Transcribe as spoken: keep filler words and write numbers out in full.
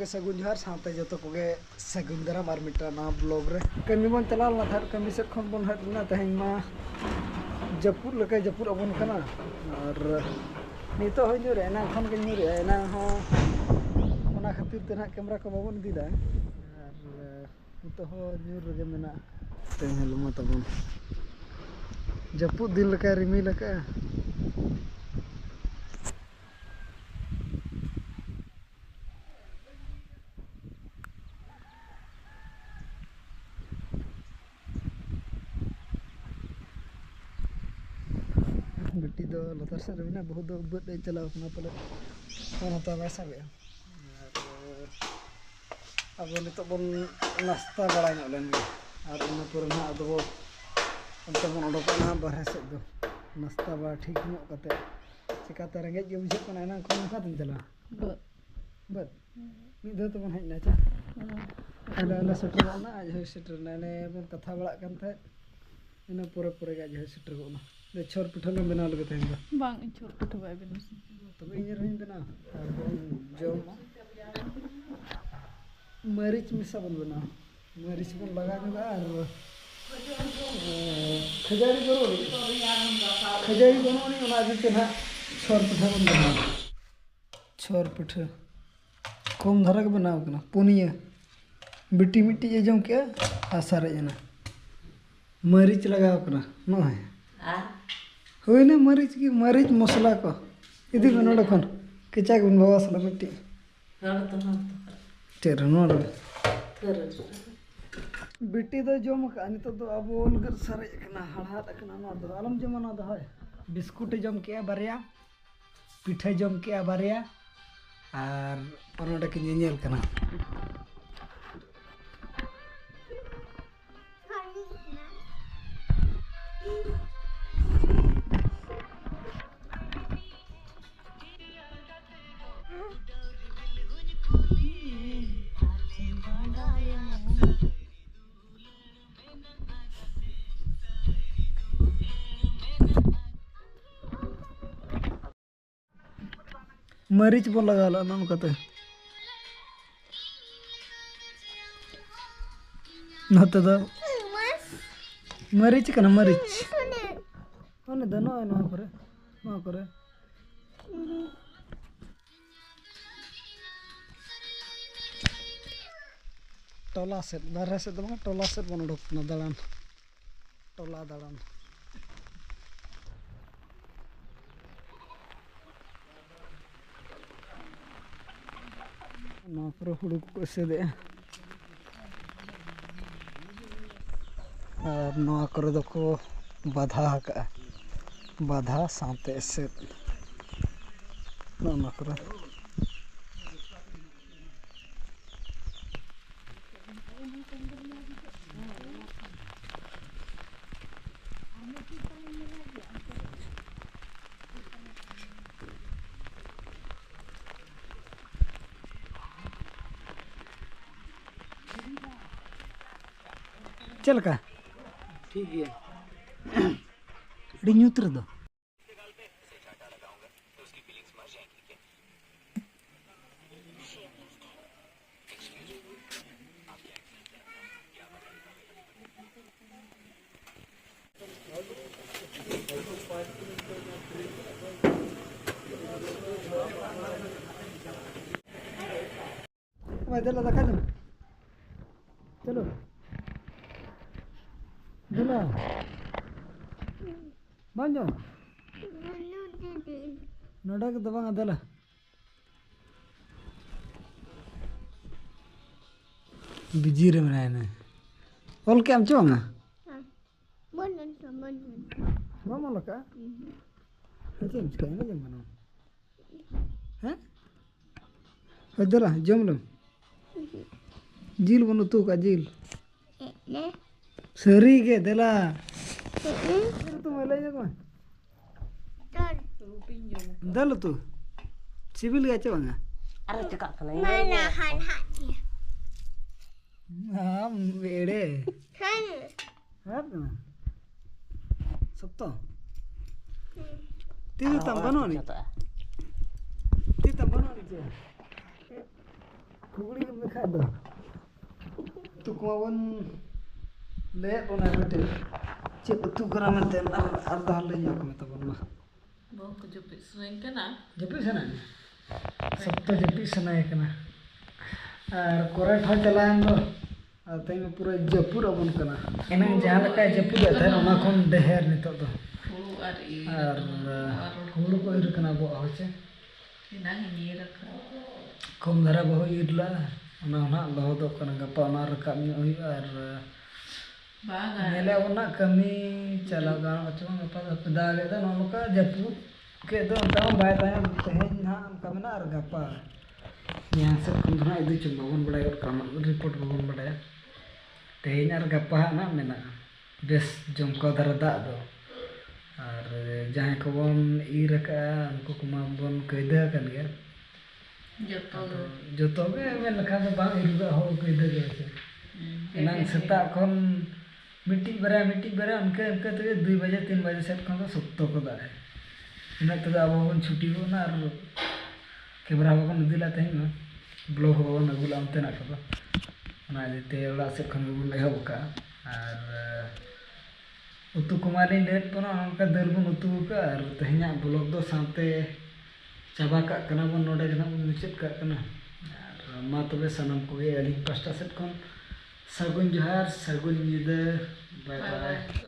ᱥᱟᱹᱜᱩᱱ ᱡᱚᱦᱟᱨ, ᱥᱟᱶᱛᱮ ᱡᱚᱛᱚ ᱠᱚᱜᱮ ᱥᱟᱹᱜᱩᱱ ᱫᱟᱨᱟᱢ ᱟᱨ ᱢᱤᱫᱴᱟᱝ ᱱᱟᱣᱟ ᱵᱞᱚᱜ ᱨᱮ᱾ ᱠᱟᱹᱢᱤ ᱵᱚᱱ ᱪᱟᱞᱟᱣ ᱞᱮᱱᱟ, ᱛᱟᱦᱮᱸᱫ ᱠᱟᱹᱢᱤ ᱥᱮᱫ ᱠᱷᱚᱱ ᱵᱚᱱ ᱦᱮᱡ ᱞᱮᱱᱟ᱾ ᱛᱮᱦᱮᱧ ᱢᱟ ᱡᱟᱹᱯᱩᱫ ᱞᱮᱠᱟᱭ ᱡᱟᱹᱯᱩᱫ ᱟᱵᱚᱱ ᱠᱟᱱᱟ, ᱟᱨ ᱱᱤᱛᱚᱜ ᱦᱚᱸ ᱧᱩᱨᱮᱜᱼᱟ, ᱮᱱᱟᱝ ᱠᱷᱚᱱ ᱜᱮ ᱧᱩᱨᱮᱜᱼᱟ᱾ ᱮᱱᱟᱝ ᱦᱚᱸ ᱚᱱᱟ ᱠᱷᱟᱹᱛᱤᱨ ᱛᱮ ᱱᱟᱦᱟᱜ ᱠᱮᱢᱮᱨᱟ ᱠᱚ ᱵᱟᱵᱚᱱ ᱤᱫᱤ ᱞᱮᱫᱼᱟ, ᱟᱨ ᱱᱤᱛᱚᱜ ᱦᱚᱸ ᱧᱩᱨ ᱨᱮᱜᱮ ᱢᱮᱱᱟᱜᱼᱟ᱾ ᱛᱮᱦᱮᱧ ᱦᱚᱸ ᱞᱩᱢᱟᱹ ᱛᱟᱵᱚᱱ ᱡᱟᱹᱯᱩᱫ ᱫᱤᱱ ᱞᱮᱠᱟᱭ ᱨᱤᱢᱤᱞ ᱟᱠᱟᱫᱼᱟ᱾ ᱵᱤᱴᱤ ᱫᱚ ᱞᱟᱛᱟᱨ ᱥᱮᱫ ᱨᱮ ᱢᱮᱱᱟᱜᱼᱟ, ᱵᱟᱹᱦᱩ ᱫᱚ ᱵᱟᱹᱫᱽ ᱮ ᱪᱟᱞᱟᱣ ᱠᱟᱱᱟ ᱯᱟᱞᱮ, ᱯᱷᱳᱱ ᱦᱟᱛᱟᱣ ᱵᱟᱭ ᱥᱟᱵᱮᱜᱼᱟ᱾ ᱟᱨ ᱟᱵᱚ ᱱᱤᱛᱚᱜ ᱵᱚᱱ ᱱᱟᱥᱛᱟ ᱵᱟᱲᱟ ᱧᱚᱜ ᱞᱮᱱ ᱜᱮ, ᱟᱨ ᱤᱱᱟᱹ ᱯᱚᱨᱮ ᱱᱟᱦᱟᱜ ᱟᱫᱚ ᱵᱚ ᱚᱱᱛᱮ ᱵᱚᱱ ᱚᱰᱚᱠᱚᱜᱼᱟ ᱱᱟᱦᱟᱜ ᱵᱟᱨᱦᱮ ᱥᱮᱫ ᱫᱚ, ᱱᱟᱥᱛᱟ ᱵᱟᱲᱟ ᱴᱷᱤᱠ ᱧᱚᱜ ᱠᱟᱛᱮ᱾ ᱪᱤᱠᱟᱛᱮ ᱨᱮᱸᱜᱮᱡ ᱜᱮ ᱵᱩᱡᱷᱟᱹᱜ ᱠᱟᱱᱟ, ᱮᱱᱟᱝ ᱠᱷᱚᱱ ᱚᱱᱠᱟ ᱛᱮᱢ ᱪᱟᱞᱟᱜᱼᱟ᱾ ᱵᱟᱹᱫᱽ᱾ ᱵᱟᱹᱫᱽ᱾ ᱢᱤᱫ ᱫᱷᱟᱣ ᱛᱮᱵᱚᱱ ᱦᱮᱡ ᱮᱱᱟ, ᱪᱮ? ᱦᱮᱸ᱾ ᱟᱞᱮ ᱚᱸᱰᱮ ᱥᱮᱴᱮᱨ ᱜᱚᱫ ᱮᱱᱟ, ᱟᱡ ᱦᱚᱸᱭ ᱥᱮᱴᱮᱨ ᱮᱱᱟ᱾ ᱚᱱᱮ ᱵᱚᱱ ᱠᱟᱛᱷᱟ ᱵᱟᱲᱟᱜ ᱠᱟᱱ ᱛᱟᱦᱮᱸᱫ, ᱤᱱᱟᱹ ᱯᱚᱨᱮ ᱯᱚᱨᱮ ᱜᱮ ᱟᱡ ᱦᱚᱸᱭ ᱥᱮᱴᱮᱨ ᱜᱚᱫ ᱮᱱᱟ᱾ ᱫᱮ, ᱪᱷᱚᱨ ᱯᱤᱴᱷᱟᱹ ᱞᱮ ᱵᱮᱱᱟᱣ ᱞᱮᱜᱮ ᱛᱮᱦᱮᱧ ᱫᱚ᱾ ᱵᱟᱝ, ᱤᱧ ᱪᱷᱚᱨ ᱯᱤᱴᱷᱟᱹ ᱵᱟᱭ ᱵᱮᱱᱟᱣᱟ᱾ ᱛᱚᱵᱮ ᱤᱧ ᱨᱮᱦᱚᱸᱧ ᱵᱮᱱᱟᱣᱟ ᱟᱨ ᱵᱚᱱ ᱡᱚᱢᱟ᱾ ᱢᱟᱹᱨᱤᱪ ᱢᱮᱥᱟ ᱵᱚᱱ ᱵᱮᱱᱟᱣᱟ᱾ ᱢᱟᱹᱨᱤᱪ ᱵᱚᱱ ᱞᱟᱜᱟᱣ ᱧᱚᱜᱟ ᱟᱨ, ᱮ, ᱠᱷᱟᱹᱡᱟᱹᱲᱤ ᱵᱟᱹᱱᱩᱜ ᱟᱹᱱᱤᱡ᱾ ᱠᱷᱟᱹᱡᱟᱹᱲᱤ ᱵᱟᱹᱱᱩᱜ ᱟᱹᱱᱤᱡ, ᱚᱱᱟ ᱤᱫᱤ ᱛᱮ ᱱᱟᱦᱟᱜ ᱪᱷᱚᱨ ᱯᱤᱴᱷᱟᱹ ᱵᱚᱱ ᱵᱮᱱᱟᱣᱟ᱾ ᱪᱷᱚᱨ ᱯᱤᱴᱷᱟᱹ ᱠᱚᱢ ᱫᱷᱟᱨᱟ ᱜᱮ ᱵᱮᱱᱟᱣ ᱠᱟᱱᱟ, ᱯᱩᱱᱭᱟᱹ᱾ ᱵᱤᱴᱤ ᱢᱤᱫᱴᱤᱡ ᱮ ᱡᱚᱢ ᱠᱮᱜᱼᱟ ᱟᱨ ᱥᱟᱨᱮᱡ ᱮᱱᱟ᱾ ᱢᱟᱹᱨᱤᱪ ᱞᱟᱜᱟᱣ ᱠᱟᱱᱟ ᱱᱚᱜᱼᱚᱭ᱾ ᱟᱨ? ᱦᱩᱭᱱᱟ ᱢᱟᱹᱨᱤᱪ ᱜᱮ, ᱢᱟᱹᱨᱤᱪ ᱢᱚᱥᱞᱟ ᱠᱚ᱾ ᱤᱫᱤ ᱢᱮ ᱱᱚᱰᱮ ᱠᱷᱚᱱ, ᱠᱮᱪᱟᱜᱽ ᱵᱤᱱ ᱵᱟᱵᱟ ᱥᱟᱞᱟᱜ ᱢᱤᱫᱴᱤᱡ᱾ ᱱᱚᱰᱮ ᱫᱚ, ᱱᱚᱰᱮ ᱫᱚ᱾ ᱪᱮᱫ ᱨᱮ ᱱᱚᱣᱟ ᱨᱮ? ᱛᱷᱟᱹᱨᱤ ᱨᱮ᱾ ᱵᱤᱴᱤ ᱫᱚᱭ ᱡᱚᱢ ᱟᱠᱟᱫᱼᱟ, ᱱᱤᱛᱚᱜ ᱫᱚ ᱟᱵᱚ ᱞᱟᱹᱜᱤᱫ ᱥᱟᱨᱮᱡ ᱟᱠᱟᱱᱟ, ᱦᱟᱲᱦᱟᱫ ᱟᱠᱟᱱᱟ᱾ ᱱᱚᱣᱟ ᱫᱚ ᱟᱞᱚᱢ ᱡᱚᱢᱟ, ᱱᱚᱣᱟ ᱫᱚ ᱦᱳᱭ᱾ ᱵᱤᱥᱠᱩᱴ ᱮ ᱡᱚᱢ ᱠᱮᱜᱼᱟ ᱵᱟᱨᱭᱟ, ᱯᱤᱴᱷᱟᱹᱭ ᱡᱚᱢ ᱠᱮᱜᱼᱟ ᱵᱟᱨᱭᱟ, ᱟᱨ ᱚᱱᱟ ᱚᱸᱰᱮ ᱠᱤᱱ ᱧᱮᱧᱮᱞ ᱠᱟᱱᱟ᱾ ᱢᱟᱹᱨᱤᱪ ᱵᱚᱱ ᱞᱟᱜᱟᱣ ᱞᱮᱫᱼᱟ ᱱᱚᱝᱠᱟᱛᱮ᱾ ᱱᱚᱛᱮ ᱫᱚ ᱢᱟᱹᱨᱤᱪ ᱠᱟᱱᱟ, ᱢᱟᱹᱨᱤᱪ᱾ ᱚᱱᱮ ᱫᱚ ᱱᱚᱜᱼᱚᱭ ᱱᱚᱣᱟ ᱠᱚᱨᱮ, ᱱᱚᱣᱟ ᱠᱚᱨᱮ᱾ ᱴᱚᱞᱟ ᱥᱮᱫ, ᱵᱟᱨᱦᱮ ᱥᱮᱫ ᱫᱚ ᱵᱟᱝ, ᱴᱚᱞᱟ ᱥᱮᱫ ᱵᱚᱱ ᱩᱰᱩᱠ ᱠᱟᱱᱟ ᱫᱟᱬᱟᱱ᱾ ᱴᱚᱞᱟ ᱫᱟᱬᱟᱱ᱾ ᱱᱚᱣᱟ ᱠᱚᱨᱮ ᱦᱩᱲᱩ ᱠᱚᱠᱚ ᱮᱥᱮᱫᱮᱜᱼᱟ᱾ ᱟᱨ ᱱᱚᱣᱟ ᱠᱚᱨᱮ ᱫᱚᱠᱚ ᱵᱟᱫᱷᱟ ᱟᱠᱟᱜᱼᱟ, ᱵᱟᱫᱷᱟ ᱥᱟᱶᱛᱮ ᱮᱥᱮᱫ᱾ ᱱᱚᱜᱼᱚ ᱱᱚᱣᱟ ᱠᱚᱨᱮ᱾ ᱪᱮᱫ ᱞᱮᱠᱟ? ᱴᱷᱤᱠ ᱜᱮᱭᱟ᱾ ᱟᱹᱰᱤ ᱧᱩᱛ ᱨᱮᱫᱚ᱾ ᱵᱷᱟᱭ, ᱫᱮᱞᱟ ᱫᱟᱠᱟ ᱡᱚᱢ᱾ ᱪᱚᱞᱚ᱾ ᱫᱮᱞᱟ᱾ ᱵᱟᱝ ᱡᱚᱢ? ᱱᱚᱰᱮ ᱫᱚ ᱵᱟᱝ, ᱫᱮᱞᱟ᱾ ᱵᱤᱡᱤ ᱨᱮ ᱢᱮᱱᱟᱭᱟ ᱱᱩᱭ᱾ ᱚᱞ ᱠᱮᱜ ᱟᱢ ᱪᱮ ᱵᱟᱝᱟ? ᱵᱟᱹᱧ ᱚᱞ ᱠᱟᱜᱼᱟ, ᱵᱟᱹᱧ ᱚᱞ ᱠᱟᱜᱼᱟ᱾ ᱵᱟᱢ ᱚᱞ ᱠᱟᱜᱼᱟ? ᱩᱸᱦᱩ᱾ ᱪᱮᱫ ᱮᱢ ᱪᱤᱠᱟᱹᱭᱟ? ᱮᱱᱮᱡ ᱮᱢ ᱜᱟᱱᱚᱜᱼᱟ᱾ ᱦᱮᱸ? ᱦᱳᱭ, ᱫᱮᱞᱟ, ᱡᱚᱢ ᱞᱮᱢ᱾ ᱡᱤᱞ ᱵᱚᱱ ᱩᱛᱩ ᱠᱟᱜᱼᱟ, ᱡᱤᱞ᱾ ᱥᱟᱹᱨᱤ ᱜᱮ, ᱫᱮᱞᱟ᱾ ᱡᱤᱞ ᱩᱛᱩ ᱢᱟ ᱞᱟᱹᱭ ᱧᱚᱜ ᱢᱮ᱾ ᱫᱟᱹᱞ ᱩᱛᱩ᱾ ᱥᱤᱵᱤᱞ ᱜᱮᱭᱟ ᱪᱮ ᱵᱟᱝᱟ? ᱟᱨᱚ ᱪᱮᱠᱟᱜ ᱠᱟᱱᱟ? ᱢᱟᱱᱟ ᱦᱟᱱ ᱦᱟᱱ ᱜᱮᱭᱟ᱾ ᱟᱢ ᱮᱲᱮ᱾ ᱦᱮᱸ᱾ ᱦᱮᱸ ᱠᱟᱱᱟ᱾ ᱥᱚᱠᱛᱚ? ᱦᱮᱸ᱾ ᱛᱤ ᱟᱨ ᱛᱟᱢ ᱦᱚᱸᱜᱼᱚᱭ ᱵᱟᱹᱱᱩᱜ ᱟᱹᱱᱤᱡ? ᱡᱚᱛᱚᱜᱼᱟ᱾ ᱛᱤ ᱛᱟᱢ ᱵᱟᱹᱱᱩᱜ ᱟᱹᱱᱤᱡ ᱪᱮ? ᱠᱷᱩᱜᱲᱤ ᱜᱮ ᱢᱮᱠᱷᱟᱡ ᱫᱚ᱾ ᱩᱛᱩ ᱠᱚᱢᱟ ᱵᱚᱱ ᱞᱟᱹᱭᱟᱫ ᱵᱚᱱᱟ ᱢᱤᱫᱴᱮᱱ, ᱪᱮᱫ ᱩᱛᱩ ᱠᱟᱱᱟ ᱢᱮᱱᱛᱮ, ᱟᱨ ᱟᱨ ᱫᱷᱟᱣ ᱞᱟᱹᱭ ᱧᱚᱜ ᱢᱮ ᱛᱟᱵᱚᱱ ᱢᱟ᱾ ᱵᱟᱹᱦᱩ ᱠᱚ ᱡᱟᱹᱯᱤᱫ ᱥᱟᱱᱟᱧ ᱠᱟᱱᱟ᱾ ᱡᱟᱹᱯᱤᱫ ᱥᱟᱱᱟᱧ? ᱥᱚᱠᱛᱚ ᱡᱟᱹᱯᱤᱫ ᱥᱟᱱᱟᱭᱮ ᱠᱟᱱᱟ᱾ ᱟᱨ ᱠᱚᱨᱮᱱᱴ ᱦᱚᱸ ᱪᱟᱞᱟᱣᱮᱱ ᱫᱚ᱾ ᱟᱨ ᱛᱮᱦᱮᱧ ᱢᱟ ᱯᱩᱨᱟᱹ ᱡᱟᱹᱯᱩᱫ ᱟᱵᱚᱱ ᱠᱟᱱᱟ᱾ ᱮᱱᱟᱝ ᱡᱟᱦᱟᱸ ᱞᱮᱠᱟᱭ ᱡᱟᱹᱯᱩᱫᱮᱫ ᱛᱟᱦᱮᱸᱫ, ᱚᱱᱟ ᱠᱷᱚᱱ ᱰᱷᱮᱨ ᱱᱤᱛᱚᱜ ᱫᱚ᱾ ᱦᱩᱲᱩ ᱟᱨ ᱤᱨ ᱟᱨ, ᱠᱟᱱᱟ, ᱟᱨ ᱦᱩᱲᱩ ᱠᱚ ᱤᱨ ᱠᱟᱱᱟ ᱟᱵᱚᱣᱟᱜ, ᱦᱳᱭ ᱪᱮ? ᱮᱱᱟᱝ ᱤᱧ ᱤᱨ ᱟᱠᱟᱫ᱾ ᱠᱚᱢ ᱫᱷᱟᱨᱟ ᱵᱟᱹᱦᱩ ᱤᱨ ᱞᱟᱜᱼᱟ, ᱚᱱᱟ ᱦᱚᱸ ᱱᱟᱦᱟᱜ ᱞᱚᱦᱚᱫᱚᱜ ᱠᱟᱱᱟ, ᱜᱟᱯᱟ ᱚᱱᱟ ᱨᱟᱠᱟᱵ ᱧᱚᱜ ᱦᱩᱭᱩᱜᱼᱟ᱾ ᱟᱨ ᱵᱟᱝᱟ᱾ ᱧᱮᱞᱮ ᱟᱵᱚᱱ ᱱᱟᱦᱟᱜ ᱠᱟᱹᱢᱤ ᱪᱟᱞᱟᱣ ᱜᱟᱱᱚᱜᱼᱟ ᱪᱮ ᱵᱟᱝ, ᱜᱟᱯᱟ ᱫᱚ ᱫᱟᱜ ᱮᱫᱟ, ᱱᱚᱜᱼᱚ ᱱᱚᱝᱠᱟ ᱡᱟᱹᱯᱩᱫ ᱠᱮᱫ ᱫᱚ ᱚᱱᱠᱟ ᱢᱟ ᱵᱟᱭ ᱛᱟᱦᱮᱸ᱾ ᱛᱮᱦᱮᱧ ᱱᱟᱦᱟᱜ ᱚᱱᱠᱟ ᱢᱮᱱᱟᱜᱼᱟ, ᱟᱨ ᱜᱟᱯᱟ ᱢᱮᱭᱟᱝ ᱥᱮᱫ ᱠᱷᱚᱱ ᱫᱚ ᱱᱟᱦᱟᱜ ᱤᱫᱤ ᱪᱚᱝ, ᱵᱟᱵᱚᱱ ᱵᱟᱲᱟᱭ ᱜᱚᱫ ᱠᱟᱜᱼᱟ, ᱨᱤᱯᱳᱨᱴ ᱵᱟᱵᱚᱱ ᱵᱟᱲᱟᱭᱟ᱾ ᱛᱮᱦᱮᱧ ᱟᱨ ᱜᱟᱯᱟ ᱦᱟᱸᱜ ᱱᱟᱦᱟᱜ ᱢᱮᱱᱟᱜᱼᱟ ᱵᱮᱥ ᱡᱚᱢᱠᱟᱣ ᱫᱷᱟᱨᱟ ᱫᱟᱜ ᱫᱚ᱾ ᱟᱨ ᱡᱟᱦᱟᱸᱭ ᱠᱚᱵᱚᱱ ᱤᱨ ᱟᱠᱟᱜᱼᱟ, ᱩᱱᱠᱩ ᱠᱚᱢᱟ ᱵᱚᱱ ᱠᱟᱹᱭᱫᱟᱹ ᱟᱠᱟᱱ ᱜᱮᱭᱟ᱾ ᱡᱚᱛᱚ ᱟᱫᱚ ᱜᱮ᱾ ᱡᱚᱛᱚ ᱜᱮ ᱢᱮᱱ ᱞᱮᱠᱷᱟᱱ ᱫᱚ ᱵᱟᱝ ᱤᱨ ᱠᱟᱜ ᱦᱚᱸ ᱠᱟᱹᱭᱫᱟᱹ ᱜᱮ ᱥᱮ᱾ ᱦᱩᱸ, ᱮᱱᱟᱝ ᱠᱟᱹᱭᱫᱟᱹ ᱥᱮᱛᱟᱜ ᱜᱮ᱾ ᱠᱷᱚᱱ ᱢᱤᱫᱴᱤᱡ ᱵᱟᱨᱭᱟ, ᱢᱤᱫᱴᱤᱡ ᱵᱟᱨᱭᱟ, ᱤᱱᱠᱟᱹ ᱤᱱᱠᱟᱹ ᱛᱮᱜᱮ ᱫᱩᱭ ᱵᱟᱡᱮ, ᱛᱤᱱ ᱵᱟᱡᱮ ᱥᱮᱫ ᱠᱷᱚᱱ ᱫᱚ ᱥᱚᱠᱛᱚ ᱠᱚ ᱫᱟᱜ ᱮᱫ᱾ ᱤᱱᱟᱹᱜ ᱛᱮᱫᱚ ᱟᱵᱚ ᱵᱚᱱ ᱪᱷᱩᱴᱤ ᱜᱚᱫ ᱮᱱᱟ ᱟᱨ ᱠᱮᱢᱮᱨᱟ ᱦᱚᱸ ᱵᱟᱵᱚᱱ ᱤᱫᱤ ᱞᱮᱫᱟ ᱛᱮᱦᱮᱧ ᱢᱟ, ᱵᱞᱚᱜ ᱦᱚᱸ ᱵᱟᱵᱚᱱ ᱟᱹᱜᱩ ᱞᱮᱫᱟ ᱚᱱᱛᱮᱱᱟᱜ ᱠᱚᱫᱚ᱾ ᱚᱱᱟ ᱤᱫᱤ ᱛᱮ ᱚᱲᱟᱜ ᱥᱮᱫ ᱠᱷᱚᱱ ᱜᱮᱵᱚᱱ ᱮᱦᱚᱵ ᱟᱠᱟᱫᱼᱟ᱾ ᱟᱨ ᱩᱛᱩ ᱠᱚᱢᱟ ᱞᱤᱧ ᱞᱟᱹᱭᱮᱫ ᱵᱚᱱᱟ, ᱚᱱᱠᱟ ᱫᱟᱹᱞ ᱵᱚᱱ ᱩᱛᱩ ᱟᱠᱟᱫᱼᱟ᱾ ᱟᱨ ᱛᱮᱦᱮᱧᱟᱜ ᱵᱞᱚᱜ ᱫᱚ ᱥᱟᱶᱛᱮ ᱪᱟᱵᱟ ᱠᱟᱜ ᱠᱟᱱᱟ ᱵᱚᱱ, ᱱᱚᱰᱮ ᱜᱮ ᱱᱟᱦᱟᱜ ᱵᱚᱱ ᱢᱩᱪᱟᱹᱫ ᱠᱟᱜ ᱠᱟᱱᱟ᱾ ᱟᱨ ᱢᱟ ᱛᱚᱵᱮ ᱥᱟᱱᱟᱢ ᱠᱚᱜᱮ ᱟᱹᱞᱤᱧ ᱯᱟᱥᱴᱟ ᱥᱮᱫ ᱠᱷᱚᱱ ᱥᱟᱹᱜᱩᱱ ᱡᱚᱦᱟᱨ, ᱥᱟᱹᱜᱩᱱ ᱧᱤᱫᱟᱹ, ᱵᱟᱭ ᱵᱟᱭ᱾ ᱵᱟᱭ᱾